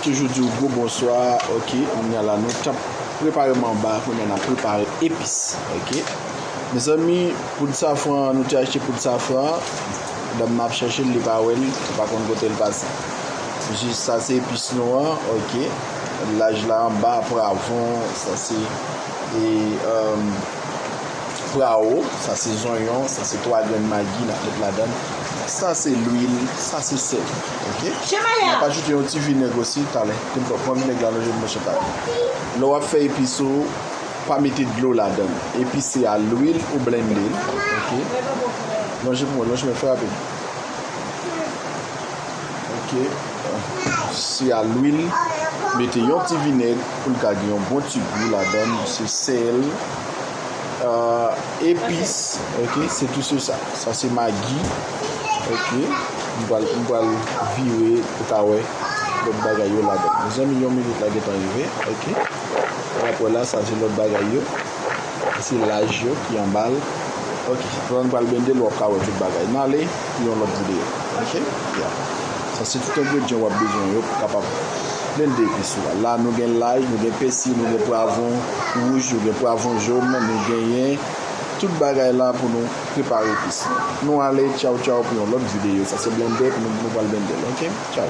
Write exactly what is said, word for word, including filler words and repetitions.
Toujou di w gwo bonswa. Ok, kounye a la nou t ap prepare manba, kounye a n ap prepare epis. Ok, mezanmi, poud safran, nou te achte poud safran. Dam nan ap chèche l, li pa wè l, li pa konn kote l pase. Jis sa se epis nou an. Ok, laj la anba, pwavwon, sa se e, um, pwawo, sa se zonyon, sa se twa grenn magi n ap met ladan l. Sa se lwil, sa se sèl. Ok? N ap ajoute yon ti vinèg osi talè. Pran vinèg la, lonje pou mwen talè. Lè w ap fè epis ou, pa mete dlo ladan l. Epis se a lwil ou blende l. Ok? Lonje pou mwen, lonje mwen, fè rapid. Ok. Se a lwil. Mete yon ti vinèg pou l ka gen yon bon ti gou ladan l. Se sèl, euh, epis. Ok, se tou se sa. Sa se magi. Ok. M pral, m pral vire pou ka wè lòt bagay yo ladan. Mezanmi, yon minit la gentan rive. Ok. W ap wè la, sa se lòt bagay yo. Se laj yo ki anba l. Ok, lè n pral blende l, w ap ka wè tout bagay. N ale pou yon lòt videyo. Ok? Yeah. Sa se tout engredyan w ap bezwen yo pou kapab blende epis ou a. La, nou gen laj, nou gen pèsi, nou gen pwavwon wouj, nou gen pwavwon jòn, nou genyen tout bagay la pou nou prepare epis. Nou ale, tchaw, tchaw, pou yon lòt videyo. Sa se blende pou nou, nou pral blende l. Ok? Tchaw.